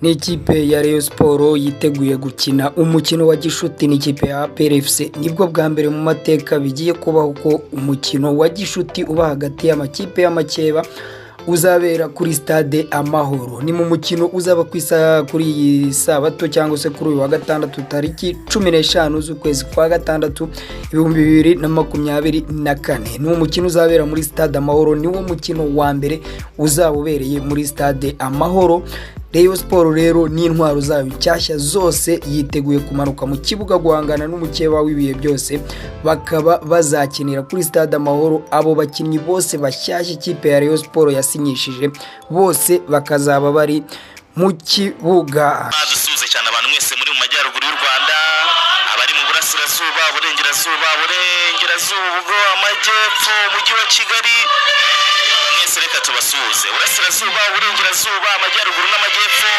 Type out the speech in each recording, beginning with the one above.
Ni ikipe ya Rayon Sports yiteguye gukina umukino wa gishuti n'ikipe ya APR FC. Nibwo bwa mbere mu mateka bigiye kubaho ko umukino wa gishuti uba hagati y'amakipe y'amakeba uzabera kuri Stade Amahoro. Ni mu mukino uzaba ku isaha kuri iyi sabato cyangwa se kuri uyu wa gatandatu, tariki 15 z'ukwezi kwa gatandatu 2024. Ni umukino uzabera muri Stade Amahoro, niwo mukino wa mbere uzaba ubereye muri Stade Amahoro. Rayon Sports rero n'intwaro zayo nshyashya zose yiteguye kumanuka mu kibuga guhangana n'umukeba w'ibihe byose, bakaba bazakinira kuri Stade Amahoro. Abo bakinnyi bose bashyashya ikipe ya Rayon Sports yasinyishije bose bakazaba bari mu kibuga. Dusuhuze cyane abantu mwese muri mu majyaruguru y'u Rwanda, abari mu burasirazuba, burengerazuba, burengerazuba, amajyepfo, umujyi wa Kigali, mwese reka tubasuhuze. Burasirazuba, burengerazuba, amajyaruguru n'amajyepfo,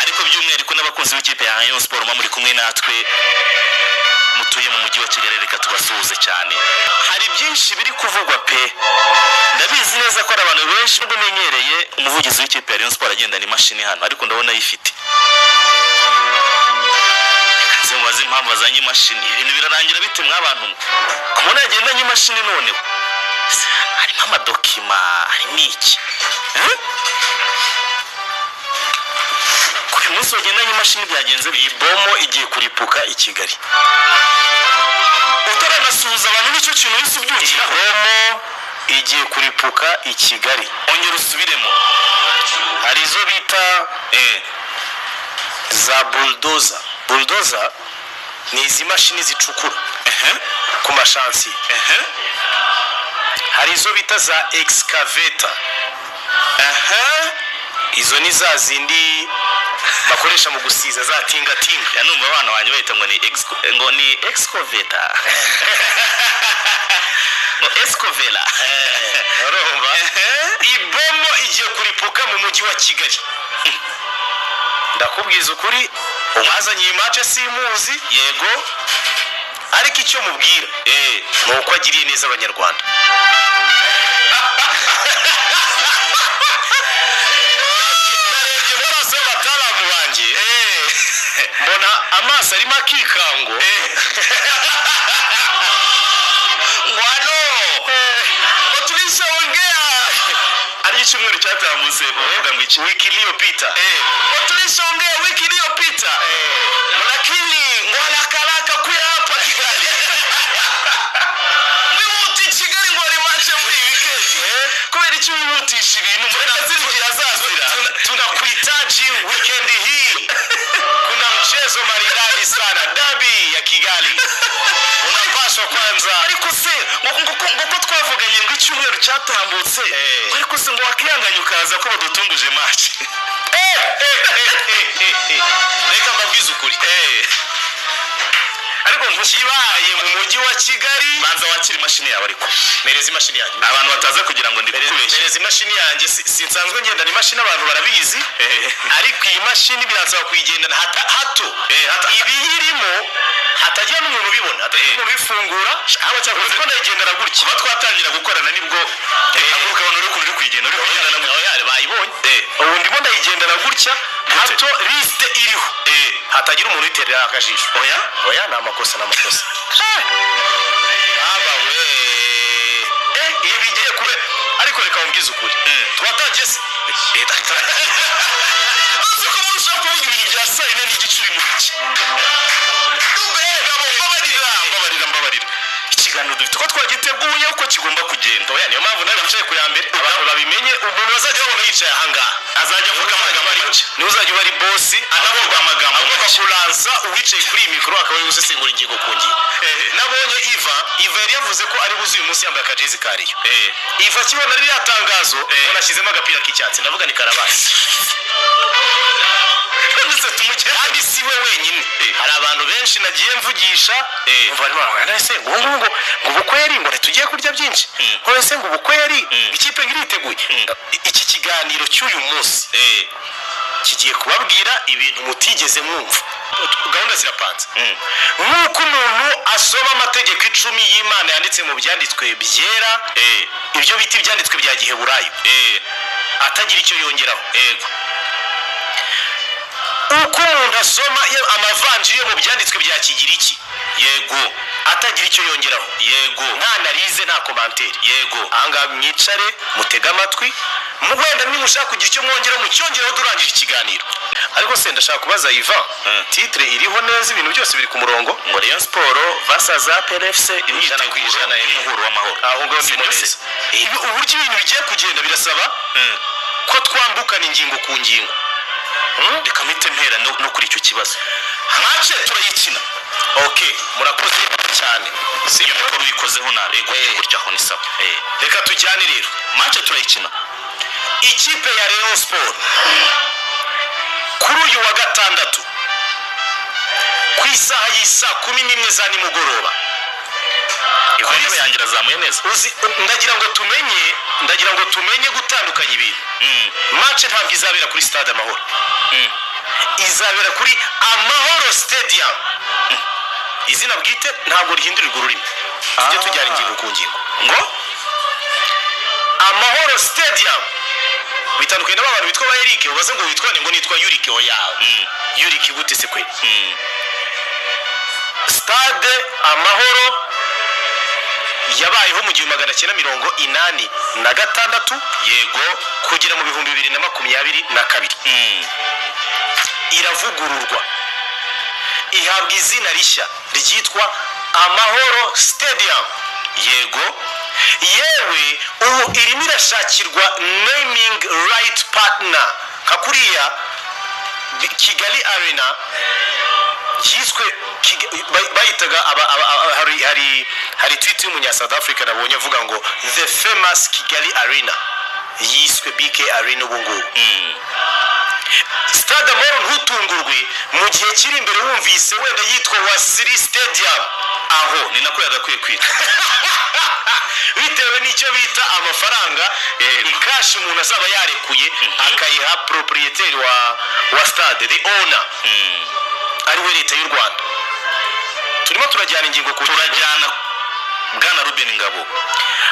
ariko by'umwihariko n'abakunzi b'ikipe ya Rayon Sports muba muri kumwe natwe mutuye mu mujyi wa Kigali, reka tubasuhuze cyane. Hari byinshi biri kuvugwa pe, ndabizi neza ko hari abantu benshi. Nubwo menyereye umuvugizi w'ikipe ya Rayon Sports agendana imashini hano, ariko ndabona ayifite. Reka mubaze impamvu azanye imashini. Ibintu birarangira bite mwabantu mwe kubona yagendanye imashini? Noneho harimo amadokima, harimo iki? Eh? Ku uyu munsi wagendanye imashini byagenze bite? Iyi bomo igiye kuripuka i Kigali. Utaranasuhuza abantu, nicyo kintu uhise Iyi ubyukiraho. bomo igiye kuripuka i Kigali. Ongera usubiremo. Hari izo bita za bulldozer. Bulldozer ni izi mashini zicukura ku ma chantier. Hari izo bita za excavator. Izo ni za zindi bakoresha mu gusiza, za tingatinga. Ya, numva abana banjye bahita ngo ni excavator, ngo escovera. Urumva, ibomo igiye kuripuka mu mujyi wa Kigali. Ndakubwiza ukuri, umwazanye iyi match simuzi. Yego. Ariko icyo mubwira ni uko agiriye neza Abanyarwanda. Narebye mu maso y'abataramu banjye, mbona amaso arimo akikango. Ngwano ngo tulishaongea, ari icyumweru cyatambutse, bavuga ngo iki? Wiki iliyopita. Ngo tulishaongea wiki iliyopita, lakini ngo haraka haraka kuya hapa Kigali, wihuta i Kigali, ngo hari match muri iyi weekend. Kubera icyo wihutisha ibintu mutazi igihe azazira? Tunakuhitaji weekend hii, kuna mchezo maridadi sana, dabi ya Kigali, unapaswa kwanza. Ariko se ngo ko twavuganye ngo icyumweru cyatambutse, ariko se ngo wakihanganye ukaza ko badutunguje match? Reka mbabwize ukuri, Ariko kibaye mu mujyi wa Kigali. Banza wakira imashini yawe ariko. Mereza imashini yanjye. Abantu bataza kugira ngo ndi kukubeshya. Mereza imashini yanjye. Sinsanzwe ngendana imashini, abantu barabizi, ariko iyi mashini biransaba kuyigendana hato ibiyirimo hatagira n'umuntu ubibona, hatagira n'umuntu ubifungura. Aba cyakoze ko ndayigendana gutya. Kuba twatangira gukorana nibwo haguruka, abantu uri ukuntu uri kuyigenda, uri kuyigendana gutya. Oya, bayibonye. Ubu ndimo ndayigendana gutya, hato liste iriho hatagira umuntu uyiterera akajisho. Oya. Oya, ni amakosa, ni amakosa. Aba we, ibi bigiye kube. Ariko reka mubwize ukuri, twatangiye se? Uzi ko murushaho kuvuga ibintu bya saa 4 n'igice, uri mu biki? Mbabarira, mbabarira, mbabarira. Ikiganiro dufite uko twagiteguye, uko kigomba kugenda. Oya, niyo mpamvu nawe wicaye ku ya mbere, abantu babimenye. Umuntu bazajya babona yicaye ahangaha azajya avuga amagambo make. Niwe uzajya uba ari boss, anavuga amagambo agomba make. Kuransa uwicaye kuri iyi mikoro akaba ari gusesengura ingingo ku ngingo. Nabonye Iva yari yavuze ko ari buze uyu munsi yambaye akajezi ka Rayon. Iva akibona ririya tangazo, mbona ashyizemo agapira k'icyatsi, ndavuga ni karabaye. Ndetse tumugere. Kandi si we wenyine, hari abantu benshi nagiye mvugisha. Umva, barimo baravuga, ese ngo ubu ngubu ngo ubukweri, ngo ntitugiye kurya byinshi, ngo ese ngo ubukweri, ikipe ngo iriteguye. Iki kiganiro cy'uyu munsi kigiye kubabwira ibintu mutigeze mwumva. Gahunda zirapanze nk'uko umuntu asoma amategeko 10 y'Imana yanditse mu byanditswe byera, ibyo bita ibyanditswe bya giheburayo, atagira icyo yongeraho. Umuntu asoma amavanjiri yo mu byanditswe bya Kigiriki, atagira icyo yongeraho, nta analyse, nta commentaire. Ahangaha mwicare, mutege amatwi. Wenda nimushaka kugira icyo mwongeraho, mucyongereho durangije ikiganiro. Ariko se ndashaka kubaza Ivan, titre iriho neza, ibintu byose biri ku murongo? Ngo Rayon Sport vs APR FC, 100%, imyiteguro y'umuhuro w'amahoro. Aho ngaho Si ndimo byo se? neza. Uburyo ibintu bigiye kugenda birasaba ko twambukana ingingo ku ngingo. Reka mpite mpera no kuri icyo kibazo. Match turayikina. Ok, murakoze cyane. Si iyo mikoro uyikozeho nabi. Ego, gutya aho ni sawa. Reka tujyane rero. Match turayikina. Ikipe ya Rayon Sport kuri uyu wa gatandatu ku isaha y'isaa 11 za nimugoroba. Intebe yanjye irazamuye neza. Uzi, ndagira ngo tumenye gutandukanya ibintu. Match ntabwo izabera kuri Stade Amahoro, izabera kuri Amahoro Stadium. Izina bwite ntabwo rihindurirwa ururimi. Tujye tujyana ingingo ku ngingo. Ngo? Amahoro Stadium bitandukanye n'aba bantu bitwa ba Eric, ubaze ngo witwa nde, ngo nitwa Yurike. Oya, Yurike gute se kwe? Stade Amahoro yabayeho mu 1986, kugera mu 2022. Iravugururwa, ihabwa izina rishya ryitwa Amahoro Stadium. Yewe, ubu irimo irashakirwa naming right partner, nka kuriya Kigali Arena yiswe bayitaga hari tweet y'umunya South Africa nabonye avuga ngo "The famous Kigali Arena yiswe BK Arena." Ubu ngubu Stade Amahoro, ntutungurwe mu gihe kiri imbere wumvise wenda yitwa Wasiri Stadium. Aho ni nako yagakwiye kwitwa. Bitewe n'icyo bita amafaranga ikashi umuntu azaba yarekuye akayiha propriétaire wa stade, the owner, ari we Leta y'u Rwanda. Turimo turajyana ingingo ku ngingo. Turajyana, bwana Ruben Ngabo.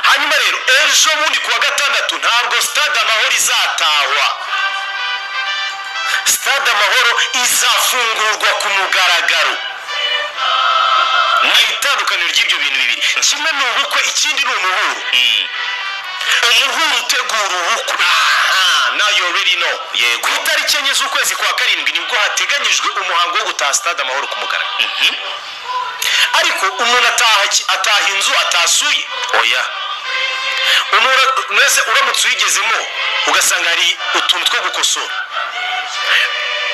Hanyuma rero, ejo bundi kuwa gatandatu ntabwo Stade Amahoro izatahwa. Stade Amahoro izafungurwa ku mugaragaro. Ni itandukaniro ry'ibyo bintu bibiri: kimwe ni ubukwe, ikindi ni umuhuro. Umuhuro utegura ubukwe. Aha, now you already know. Yego. Ku itariki 4 z'ukwezi kwa karindwi nibwo hateganyijwe umuhango wo gutaha Stade Amahoro ku mugaragaro. Ariko umuntu ataha inzu atasuye? Oya. Umuntu mwese uramutse uyigezemo ugasanga hari utuntu two gukosora,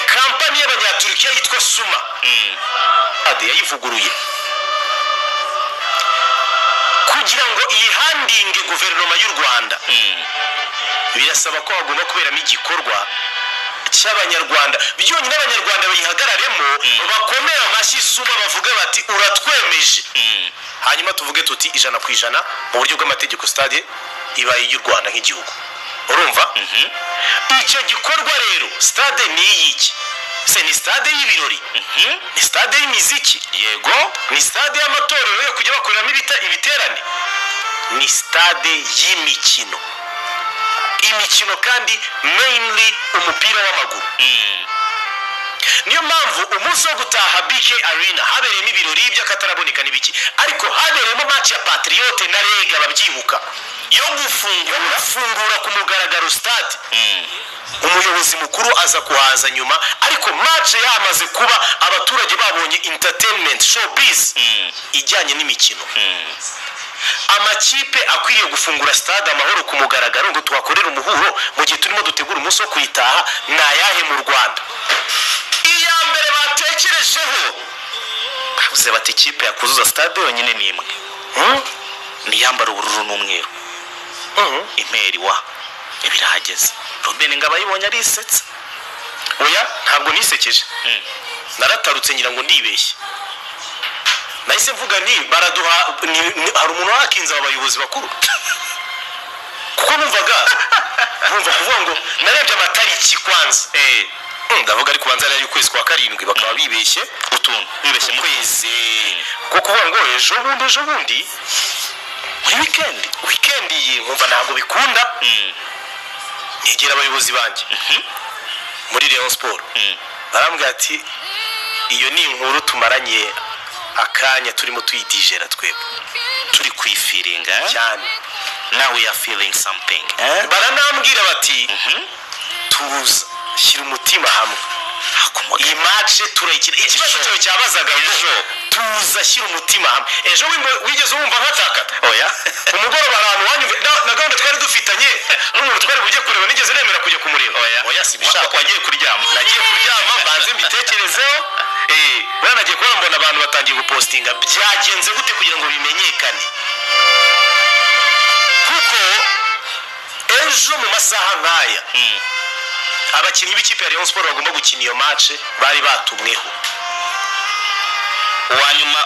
kampani y'Abanyaturikiya yitwa Suma ade yayivuguruye kugira ngo iyihandinge guverinoma y'u Rwanda. Birasaba ko hagomba kuberamo igikorwa cy'Abanyarwanda byonyine, Abanyarwanda bayihagararemo, bakomere amashyi Suma, bavuge bati "Uratwemeje." Hanyuma tuvuge tuti 100% mu buryo bw'amategeko stade ibaye iy'u Rwanda nk'igihugu. Urumva icyo gikorwa rero, stade ni iy'iki se? Ni stade y'ibirori? Ni stade y'imiziki? Ni stade y'amatorero yo kujya bakoreramo ibiterane? Ni stade y'imikino, imikino kandi mainly umupira w'amaguru. Niyo mpamvu umunsi wo gutaha BK Arena habereyemo ibirori by'akataraboneka n'ibiki, ariko habereyemo match ya Patriote na REG, ababyibuka, yo gufungura. Yo gufungura ku mugaragaro stade. Umuyobozi mukuru aza kuhaza nyuma, ariko match yamaze kuba, abaturage babonye entertainment, showbiz ijyanye n'imikino. Amakipe akwiriye gufungura Stade Amahoro ku mugaragaro ngo tuhakorere umuhuro mu gihe turimo dutegura umunsi wo kuyitaha ni ayahe mu Rwanda? Iya mbere batekerejeho, bavuze bati ikipe yakuzuza stade yonyine ni imwe, niyambara ubururu n'umweru, imperi wa birahageze. Ruben Ngabo ayibonye arisetsa. Oya, ntabwo nisekeje. Naratarutse ngira ngo ndibeshye. Nahise mvuga nti baraduha hari umuntu wakinze aba bayobozi bakuru, kuko numvaga numva kuvuga ngo narebye amatariki kwanza. Ndavuga ariko kubanza ari ay'ukwezi kwa karindwi, bakaba bibeshye utuntu bibeshye mu kwezi, kuko kuvuga ngo ejo bundi, ejo bundi muri weekend iyi, nkumva ntabwo bikunda. Negera abayobozi banjye muri Rayon Sport. Barambwira ati: "Iyo ni inkuru tumaranye akanya turimo tuyidigera twebwe." Turi kwifiringa, eh? Cyane. Now we are feeling something, eh? Baranambwira bati: "Tuza, shyira umutima hamwe, iyi match turayikina." Ikibazo Ejo. cyawe cyabazaga ngo Ejo. tuza, shyira umutima hamwe. Ejo wigeze wumva nkatakata? Oya. Umugoroba ahantu wanyumve na gahunda twari dufitanye n'umuntu twari bujye kureba, nigeze nemera kujya kumureba? Oya. Oya, sibishaka. Wagiye kuryama. Nagiye kuryama, mbanze mbitekerezeho. Buriya nagiye kubona mbona abantu batangiye gupostinga. Byagenze gute kugira ngo bimenyekane? Kuko ejo mu masaha nk'aya, abakinnyi b'ikipe ya Rayon Sport bagomba gukina iyo match bari batumweho.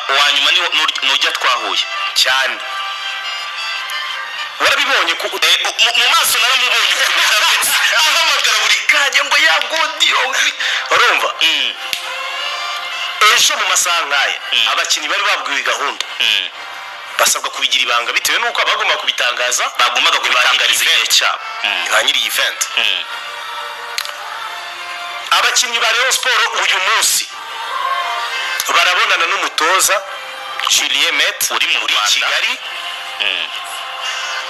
Uwanyuma ni nujya twahuye. Cyane, warabibonye ku Mu maso naramubonye ukuntu ameze, ahamagara buri kanya ngo ya godiyo. Urumva, ejo mu masaha nk'aya, abakinnyi bari babwiwe gahunda, basabwa kubigira ibanga bitewe n'uko abagomba kubitangaza bagombaga kubitangariza Ni ba nyiri igihe cyabo. Ba nyiri event. Abakinnyi ba Rayon Sport uyu munsi barabonana n'umutoza Julien Met Uri mu uri i Rwanda. Kigali.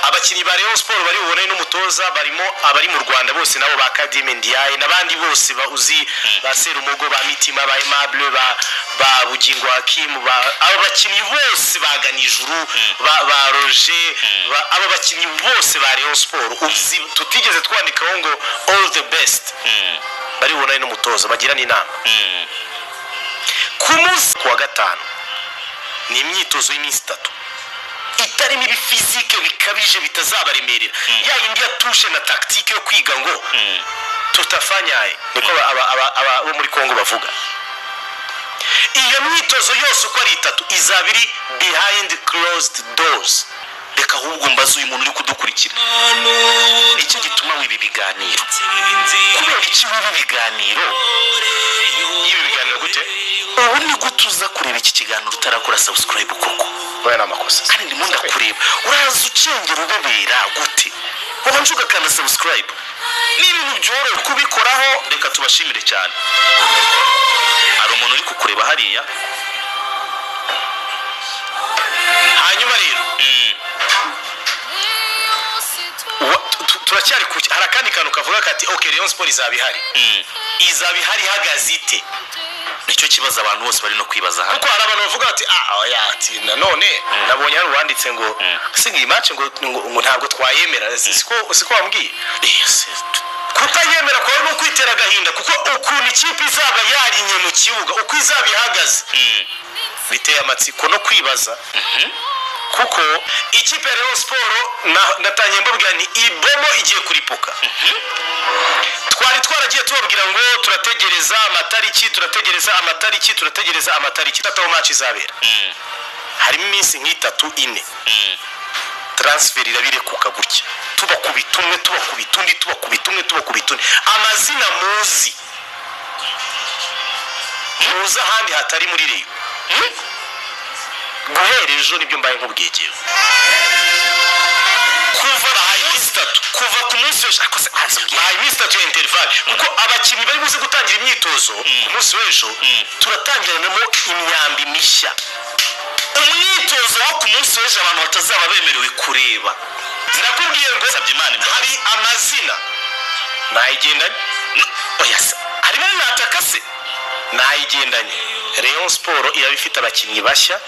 Abakinnyi ba Rayon Sport bari bubone n'umutoza barimo abari mu Rwanda bose, nabo ba Kadime Ndiaye n'abandi bose ba uzi, ba Serumogo, ba Mitima, ba Aimable, ba Bugingo Hakim, ba abo bakinnyi bose bagana ijuru, ba Roger, abo bakinnyi bose ba Rayon Sport uzi tutigeze twandikaho ngo all the best, bari bubonane n'umutoza bagirana inama. Ku munsi ku wa gatanu ni imyitozo y'iminsi 3 itarimo ibi physique bikabije bitazabaremerera, ya yindi ya touche na tactique yo kwiga ngo tutafanyaye, niko bo muri Kongo bavuga. Iyo myitozo yose uko ari itatu izaba iri behind closed doors. Reka ahubwo mbaze uyu muntu uri kudukurikira: nicyo gituma wiba ibiganiro? Kubera iki wiba ibiganiro? Y'ibi biganiro gute? Ubu ni gute uza kureba iki kiganiro utarakora subscribe koko? Oya, ni amakosa. Kandi ndimo ndakureba, uraza ucengera ubebera gute? Wabanje ugakanda subscribe, ni ibintu byoroshye kubikoraho. Reka tubashimire cyane. Hari umuntu uri kukureba hariya. Hanyuma rero turacyari ku hari akandi kantu kavuga kati: "Ok, Rayon Sport izaba ihari." Izaba ihari ihagaze ite? Nicyo kibazo abantu bose bari no kwibaza hano. Kuko hari abantu bavuga bati: "Ah, oya," ati nanone nabonye hari uwanditse ngo se iyi match ngo ntabwo twayemera. Siko wambwiye? Yes. Kutayemera kwawe ni ukwitera agahinda, kuko ukuntu ikipe izaba yarinye mu kibuga, uko izaba ihagaze, biteye amatsiko no kwibaza, kuko ikipe ya Rayon Sport natangiye mbabwira ni ibomo igiye kuripuka. Twari twaragiye tubabwira ngo turategereza amatariki, turategereza amatariki, turategereza amatariki aho match izabera. Harimo iminsi nk'itatu, ine, transfer irabirekuka gutya, tubakubita umwe, tubakubita undi, tubakubita umwe, tubakubita undi. Amazina muzi, muzi ahandi hatari muri Rayon. Guhera ejo nibyo mbaye nk'ubwegero. Kuva Bahaye iminsi 3. Kuva ku munsi w'ejo, ariko se banza umbwire. Bahaye iminsi 3 ya intervalle, kuko abakinnyi bari buze gutangira imyitozo ku munsi w'ejo, turatangiranamo imyambi mishya. Umwitozo wo ku munsi w'ejo abantu batazaba bemerewe kureba. Ndakubwiye ngo Nsabye Imana imbabazi. hari amazina nayigendanye. Oya se, harimo mwataka se? Nayigendanye. Rayon Sport iraba ifite abakinnyi bashya,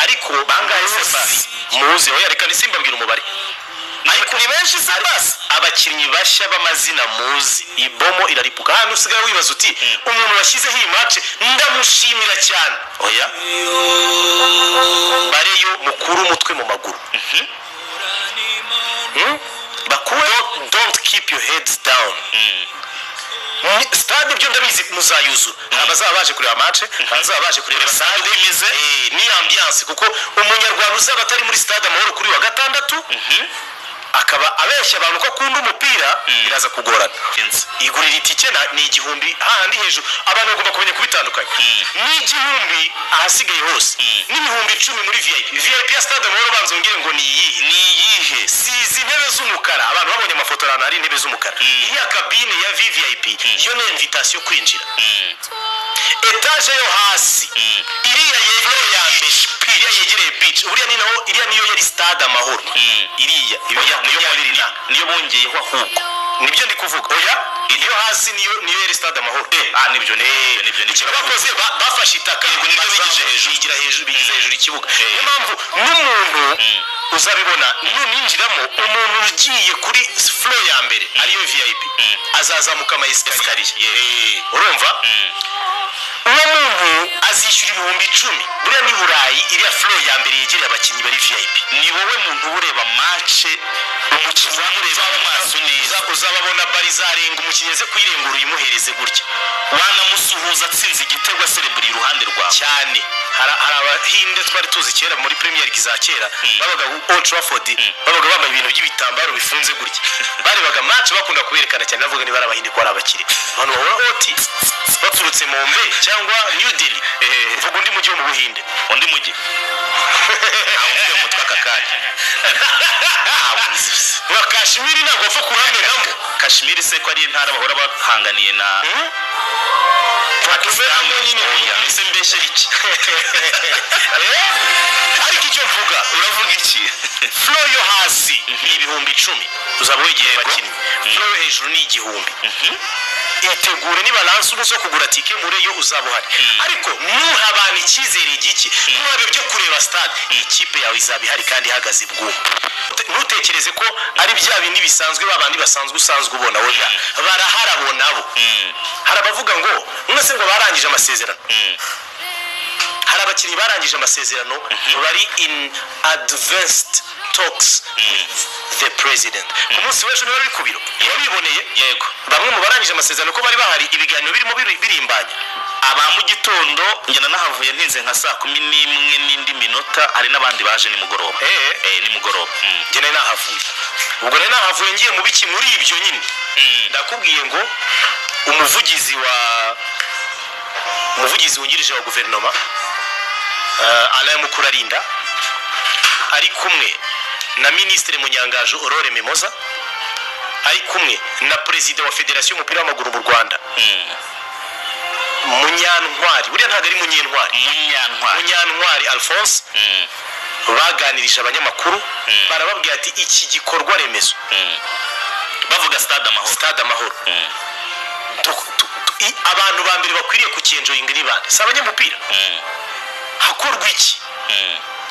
ariko Bangahe se basi? Muzi, oya, reka nisimbabwira umubare, ariko ni benshi se basi? Abakinnyi bashya b'amazina muzi, ibomo iraripuka. Hano usigaye wibaza uti: "Umuntu washyizeho iyi match ndamushimira cyane." Oya. Bareyo mukuru umutwe mu maguru. Bakuwe. Don't keep your heads down. Stade byo ndabizi muzayuzura. Hari abazaba baje kureba match, hari abazaba baje kureba stade imeze. Ni ambiance, kuko umunyarwanda uzaba atari muri Stade Amahoro kuri wa gatandatu Akaba abeshya abantu ko akunda umupira, biraza kugorana. Igurira itike ni 1000 hahandi hejuru. Abantu bagomba kumenya kubitandukanya. Ni 1000 ahasigaye hose, n'10,000 muri VIP. VIP ya Stade Amahoro, banza umbwire ngo ni iyihe? Ni iyihe? Si izi ntebe z'umukara? Abantu babonye amafoto ahantu hari intebe z'umukara, iriya kabine ya VVIP yo ni invitation kwinjira. Etaje yo hasi, iriya yegereye ya mbere, iriya yegereye beach, buriya ni naho, iriya niyo yari Stade Amahoro, iriya niyo 22 na niyo bongeyeho ahubwo. Nibyo ndi kuvuga. Oya, iyo hasi niyo yari Stade Amahoro. Ah, nibyo, nibyo, nibyo, nibyo. Bakoze bafashe itaka Yego, nibyo bigije hejuru. Bigira hejuru, bigize hejuru ikibuga. Niyo mpamvu n'umuntu uzabibona nuninjiramo, umuntu ugiye kuri floor ya mbere ariyo VIP azazamuka ama escalier. Urumva, uwo muntu azishyura 10,000. Buriya ni Burayi, iriya floor ya mbere yegereye abakinnyi bari VIP. Ni wowe muntu uba ureba match, umukinnyi umureba mu maso neza. Uzababona bari zarenga, umukinnyi aze kuyirengura, uyimuhereze gutya. Wanamusuhuza atsinze igitego, aserebura iruhande rwawe. Cyane. Hari Abahinde twari tuzi kera muri Premier League za kera, babaga Old Trafford, babaga bambaye ibintu by'ibitambaro bifunze gutya, barebaga match, bakunda kuberekana cyane, bavuga niba ari Abahinde ko ari abakire. Abantu bahora oti baturutse Mumbai cyangwa New Delhi. Vuga undi mujyi wo mu Buhinde. Undi mujyi ntawe ufite mu mutwe aka kanya, ntawe nzi. Nka Kashmiri ntabwo bapfa kuhamenamo. Kashmiri se ko ari intara bahora bahanganiye na Pakistan nyine? Oya, ese mbeshe iki? Ariko icyo mvuga, Uravuga iki? Floor yo hasi ni 10,000, uzaba wegereye abakinnyi. Floor yo hejuru ni 1000. Itegure, niba lanse ubuze kugura tike muri yo uzaba uhari, ariko ntuha abantu icyizere gike, ntuhabe byo kureba stade. Ikipe yawe izaba ihari kandi ihagaze bwuma. Ntutekereze ko ari bya bindi bisanzwe, ba bandi basanzwe usanzwe ubona. Oya, barahari abo nabo. Hari abavuga ngo mwese ngo barangije amasezerano. Hari abakinnyi barangije amasezerano bari in advanced talks with the president. Ku munsi w'ejo niba bari ku biro wabiboneye. Yego. Bamwe mu barangije amasezerano ko bari bahari, ibiganiro birimo birimbanya. Aba mu gitondo, njye nahavuye ntinze nka saa 11 n'indi minota. Hari n'abandi baje nimugoroba. Nimugoroba. Njye nari nahavuye, ubwo nari nahavuye ngiye mu biki muri ibyo nyine. Ndakubwiye ngo umuvugizi wungirije wa guverinoma, Alain Mukurarinda, ari kumwe na Minisitiri Munyangaju Aurore Mimoza, ari kumwe na perezida wa Federasiyo y'umupira w'amaguru mu Rwanda, Munyantwari. Buriya ntabwo ari Munyentwari. Munyantwari. Munyantwari Alphonse. Baganirije abanyamakuru, barababwira ati iki gikorwa remezo, Bavuga Stade Amahoro. Stade Amahoro, abantu ba mbere bakwiriye kucyenjoyinga ni bande? Si abanyamupira? Hakorwa iki?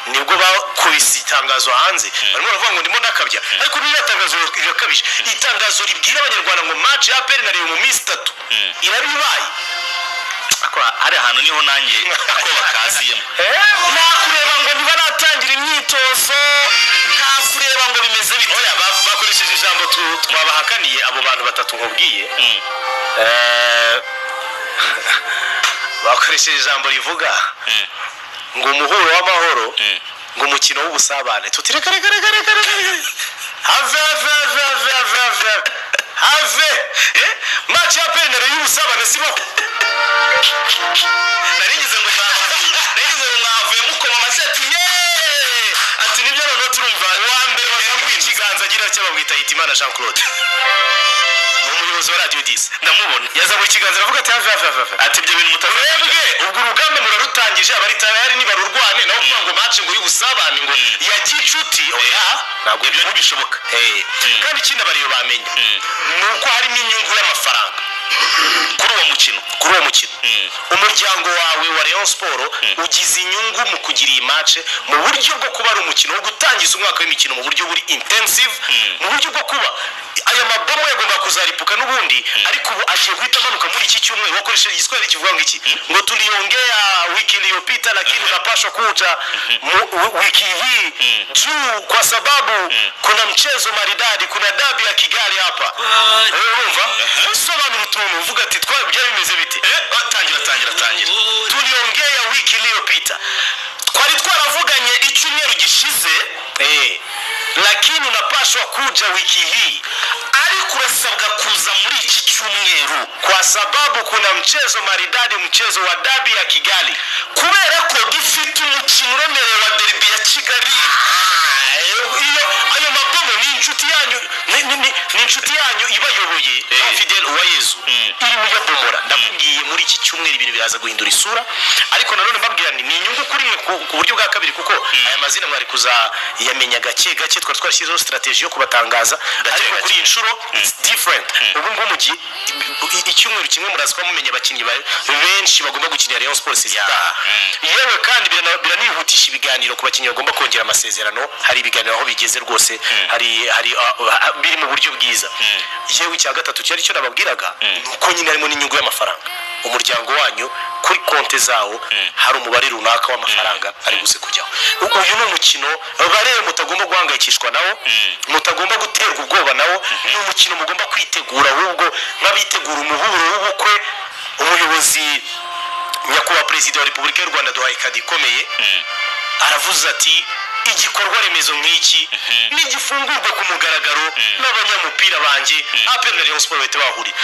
Nibwo bakubise itangazo hanze, barimo baravuga ngo ndimo ndakabya, ariko n'iriya tangazo rirakabije. Itangazo ribwira Abanyarwanda ngo match ya APR na Rayon mu minsi 3 iraba ibaye. Ako hari ahantu niho nanjye ako bakaziyemo. Nta kureba ngo ntibaratangira imyitozo, nta kureba ngo bimeze bite. Oya, bakoresheje ijambo twabahakaniye abo bantu batatu nkubwiye. Bakoresheje ijambo rivuga ngo umuhuro w'amahoro, ngo umukino w'ubusabane. Tuti reka, reka, reka, reka, reka, reka, have, have, have, have, have, have, have! Match ya APR na Rayon y'ubusabane sibaho. Narigize ngo mwavuye mukoma amashyi, ati yeee, ati nibyo, noneho turumva. Uwa mbere wazamuye ikiganza agira icyo bamwita Hitimana Jean Claude, ni umuyobozi wa Radiyo 10. Ndamubona. Yazamuye ikiganza aravuga ati have, have, have, have. Ati ibyo bintu mutazabijya. Mwebwe ubwo urugamba murarutangije, abari tayari nibarurwane. Naho kuvuga ngo match ngo y'ubusabane, ngo ya gicuti, oya, Ntabwo ibyo ntibishoboka. Kandi ikindi abariyo bamenya ni uko harimo inyungu y'amafaranga kuri uwo mukino. Kuri uwo mukino, umuryango wawe wa Rayon Sport ugize inyungu mu kugira iyi match, mu buryo bwo kuba ari umukino wo gutangiza umwaka w'imikino mu buryo buri intensive, mu buryo bwo kuba aya mabomo yagomba kuzaripuka n'ubundi, ariko ubu agiye guhita amanuka muri iki cyumweru. Wakoresheje Igiswahili kivuga ngo iki? Ngo tuliongea wiki iliyopita, lakini unapaswa kuja wiki hii juu kwa sababu kuna mchezo maridadi, kuna dabi ya Kigali hapa. Urumva, sobanura utuntu uvuga ati byari bimeze bite? Tangira, tangira, tangira. Tuliongea wiki iliyopita, Twari twaravuganye icyumweru gishize. Lakini Lakini unapaswa kuja wiki hii, Ariko urasabwa kuza muri iki cyumweru, kwa sababu kuna mchezo maridadi, mchezo wa dabi ya Kigali. Kubera ko dufite umukino uremereye wa derby ya Kigali. Ah, iyo ayo mabomo ni inshuti yanyu, ni inshuti yanyu ibayoboye, Fidel Uwayezu, irimo iyabomora. Ndakubwiye, muri iki cyumweru ibintu biraza guhindura isura. Ariko nanone mbabwira ni inyungu kuri mwe ku buryo bwa kabiri, kuko aya mazina mwari kuzayamenya gake gake. Twari twarashyizeho strategy yo kubatangaza, ariko gake. kuri iyi nshuro it's different. Ubu ngubu mu gihe icyumweru kimwe muraza kuba mumenya abakinnyi benshi bagomba gukinira Rayon Sports zitaha. Yewe kandi biranihutisha ibiganiro ku bakinnyi bagomba kongera amasezerano. Hari ibiganiro aho bigeze rwose, hari biri mu buryo bwiza. Yewe, icya gatatu cyari cyo nababwiraga, ni uko nyine harimo n'inyungu y'amafaranga. Umuryango wanyu kuri konti zawo hari umubare runaka w'amafaranga ari buze kujyaho. Uyu ni umukino barebe mutagomba guhangayikishwa nawo, mutagomba guterwa ubwoba nawo. Ni umukino mugomba kwitegura ahubwo nk'abitegura umuhuro w'ubukwe. Umuyobozi, Nyakubahwa Perezida wa Repubulika y'u Rwanda, duhaye kado ikomeye. Aravuze ati: "Igikorwa remezo nk'iki nigifungurwe ku mugaragaro n'abanyamupira banjye, APR na Rayon Sport bahita bahurira."